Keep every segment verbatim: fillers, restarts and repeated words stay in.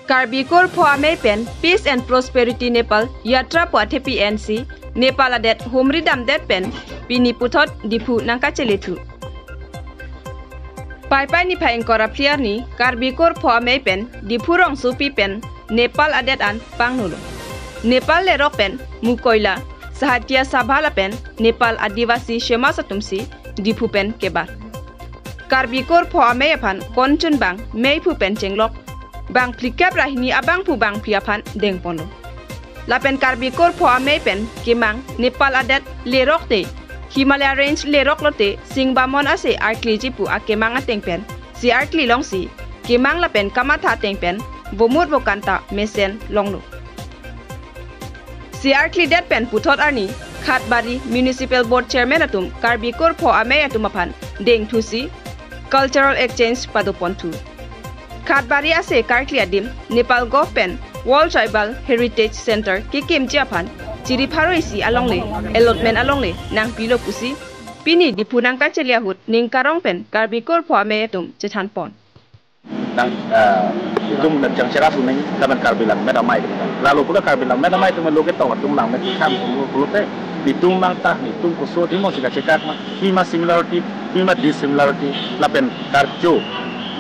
Karbi Kurpho Amei pen Peace and Prosperity Nepal Yatra pu athepi ensi Nepal adet humri damdet pen pini puthot Diphu nangkachelethu. Paipai niphai ingkoi ra phli arni Karbi Kurpho Amei pen Diphu rongsopi pen Nepal adet an pangnulo. Nepal lerok pen Mukoila, Sahatia Sabha lapen Nepal Adivasi Semas atumsi Diphu pen kebar. Karbi Kurpho Amei aphan konchun bang meiphu pen chenglok bang phlikep ra hini abangphu bangphli aphan dengponlo. Lapen Karbi Kurpho Amei pen kemang Nepal adet lerok te Himalaya Range lerok lote Singbamon ase arkliji pu akemang ateng pen si arkli longsi kemang lapen kamatha ateng pen vomut vokan ta mesen longlo. Si arklidet pen puthot arni Khatbari Municipal Board Chairman atum Karbi Kurpho Amei atum aphan dengthusi cultural exchange padoponthu. Khatbari ase karkli adim Nepal Gov pen World Tribal Heritage Center kekimji aphan chiri pharo isi alongle allotment alongle nangpilo pusi pini Diphu nangkachele ahut ning karong pen Karbi Kurpho Amei atum chethanpon. Nang, ah, itum nang chang chera suning kaban Karbi Langmet Amei. Lalu pula Karbi Langmet Amei itum lo ke tong atum Langmet kam pulu pulu te. Itum nang ta, itum koso di mo sika chekak ma. Pima similarity, pima dissimilarity, lapen karcho.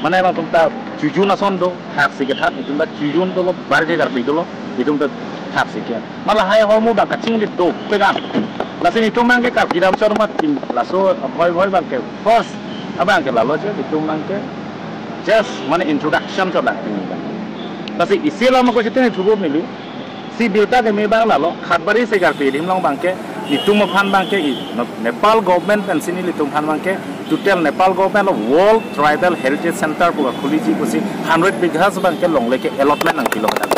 Mane bang tum ta chuju nason do, hak si kethat, itum ta chuju dolo, barje Karbi dolo, itum ta hak si ke. Mala hai hormu bang kachinglit do, pegang. Lasi itum bang ke Karbi dam chor ma tim, laso bhoi bhoi bang ke. First, abang ke lalo je, itum bang ke. Just, mane introduction cho dak tinggal. Lasi isi lama ko chitin chubo mili. Si birta keme bang lalo, Khatbari se Karbi adim along bang ke, itum aphan bang ke, i, Nepal government pensi nelitum aphan bang ke, total Nepal government lo World Tribal Heritage Center pu khuliji pusi hundred bighas bang ke longle ke allotment nangpilo kadang.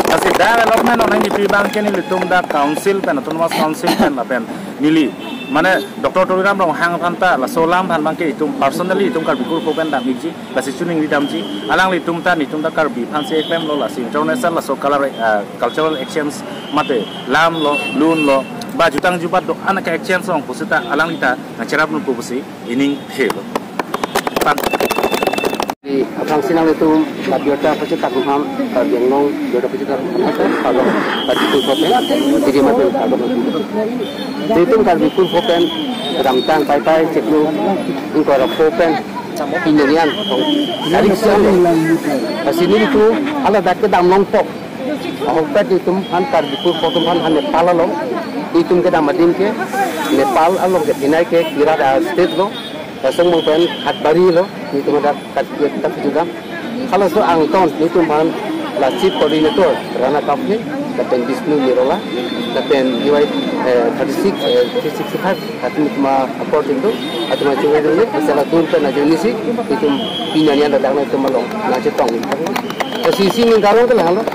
Lasi dak allotment onang ipi bang ke nelitum dak council pen, autonomous council pen, lapen neli, mane Doctor Tuliram Ronghang aphan ta, laso alam aphan bang ke itum personally itum Karbi Kurpho pen dam ikji. Lasi chuning ridamji, alanglitum ta, nelitum ta Karbi aphan si eklem lo, lasi international laso color, ah, cultural exchange mate lam lo, lun lo, ba jutang jubat do-an ke exchange long pusita alangli ta nangcherap nung pusi ining thelo. Pan. Di aphrangsi nanglitum, Karbi Ota pachethak ham, Karbi Anglong, Ota pachethak ham, Karbi Kurpho pen, Karbi Kurpho pen, Karbi Kurpho pen, Ramtang Paipai, Chiklo, ingkoi ra pho pen, Pinjanian, tarik siang. Lasi nelitum hala dak kedam longpo. Ahokpet itum aphan Karbi Kurpho atum aphan ha Nepal along. Itum kedam adim ke Nepal along ke pinai ke kirat a-state lo. Lason mo pen Khatbari lo. Itum ada kat kat juga. Halaso angton itum aphan la chief coordinator Rana Kaphye, lapen Bishnu Nirola, lapen U I, eh, thirty-six, eh, three sixty-five. Atum itum apor itum, atum achiwe itum, asala tur pen ajoinesi, itum Pinjanian ladak nang itum along, nangchetong. Lasi isi ning karong ke lahelo,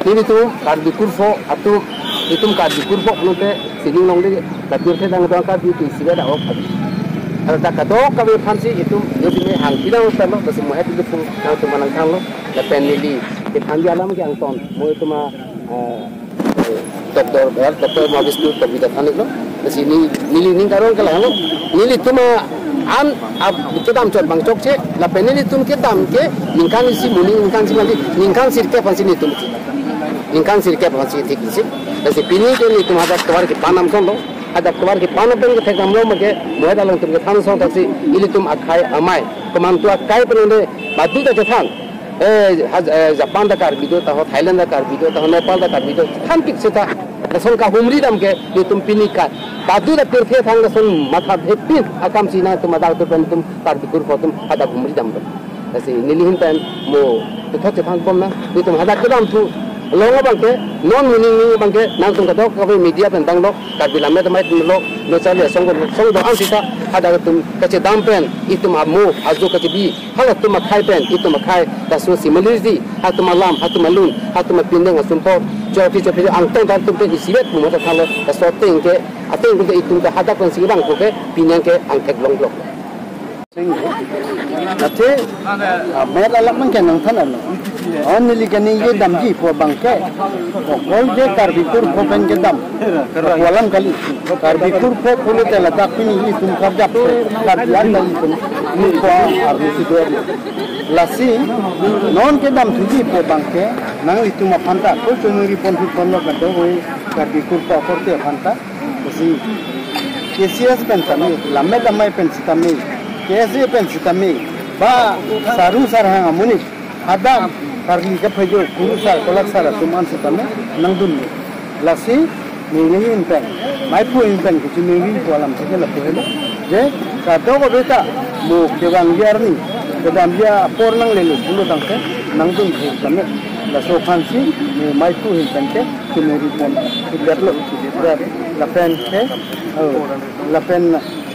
nelitum Karbi Kurpho, atum itum Karbi Kurpho pulote, sining longde, Karbi Kurpho dang dang Karbi itu isi ada ok. Kalau dak kadokave aphansi itum, yo sini hang pidang utalo, lasi mo het itum, nangtum nangthanlo, lapen neli, kethan di alam ke angton, mo itum a, eh, Doctor, Doctor Mahabishnu Tokbi ta thanlo. Lasi neli, neli ning karong ke lahelo. Nelitum an ab kedam chot bang chokche. Lapen nelitum kedam ke ningkan isi mo ningkan isi mali. Ningkan sirkep aphansi nelitum. Ningkan sirkep aphansi thik isi. Lasi pini ke nelitum hadak tovar kepan amson lo. Hadak tovar kepan pen kethek damlo make. Mo het along itum kethan song taksi. Ilitum akhai amei. Komantu akhai pen le badu ta kethan. Eh, haj-, eh, Japan ta Karbi do, taho Thailand ta Karbi do, taho Nepal ta Karbi do, thanpik seta, lason kahumri dam ke, itum pini ka, badu ta pirthe thang lason matha hepin, akam sina itum adak tu pen itum Karbi Kurpho atum hadak humri dam do. Lasi neli ahin pen mo, tu thot chethan pon na, itum hadak kedam thu, long abang ke, non meaning ning abang ke, nangtum kadokave media pen dang lo, Karbi Lammet Amei lo, lo charli asong do, song do-an seta, hadak itum kachedam pen, itum amo, ajo kachebi, halatum akhai pen, itum akhai, laso similarity, hatum alam, hatum alun, hatum apindeng asumpot, chokri chokri angton ta itum pen isivet pu mata thalo, laso ateng ke, ateng ke itum ke hadak pen si bang ke, Pinjan ke angthek long blok. Ate, ah, mer alam man ke nangthan alo. Oh, neli ke neli damji pu abang ke. Okol je Karbi Kurpho pen kedam. Pu alam kali. Karbi Kurpho pulote ladak pini itum karjap. Karbi an kali itum. Kurpho arni si dua. Lasi non kedam thuji pu abangke nanglitum aphanta ko choningri pon thut ponlo kadokave Karbi kurpa korte aphanta. Lasi K C S pen sitame, lammet amei pen sitame, K S A pen sitame, ba saru sarhang amonit, hadak Karbi kaphajo kurusar kolaksar atum an sitame nangdun. Lasi neli ahin pen, maiphu ahin pen kachiningri pu alam si ke lapu helo. Je kadokave ta mo kevangji arni, kedamji apor nanglelo pulo tangte nangdun thu tame. Laso aphansi ne maiphu ahin pen ke chiningri pon thudetlo. Lapen ke, oh, lapen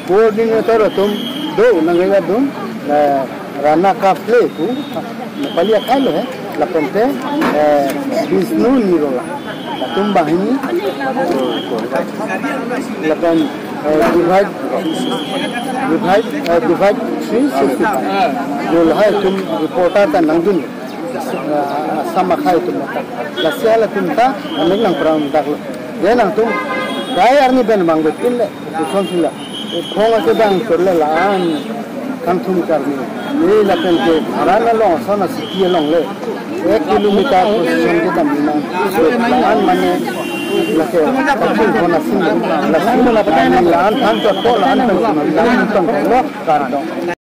coordinator atum do nangkejadun, eh, Rana Kafle pu, Nepali akhai lo he, lapen te, eh, Bishnu Nirola, latum banghini, lapen, eh, Divide, Divide, eh, Divide three sixty-five. Jo lahai atum reporter ta nangdun, eh, Assam akhai atum ta. Lasi halatum ta, aning nangphrang daklo. Je nangtum, kai arni pen bang betin le. Ison sila. Khong akedang chorle la-an kangthum karni. Ne lapen ke Haran along ason a city along le. Ek kilometer procession kedam nang. La-an mane lake kaching khon asin. La-an la-an thang chot po la-an thang chot la-an thang chot kardom.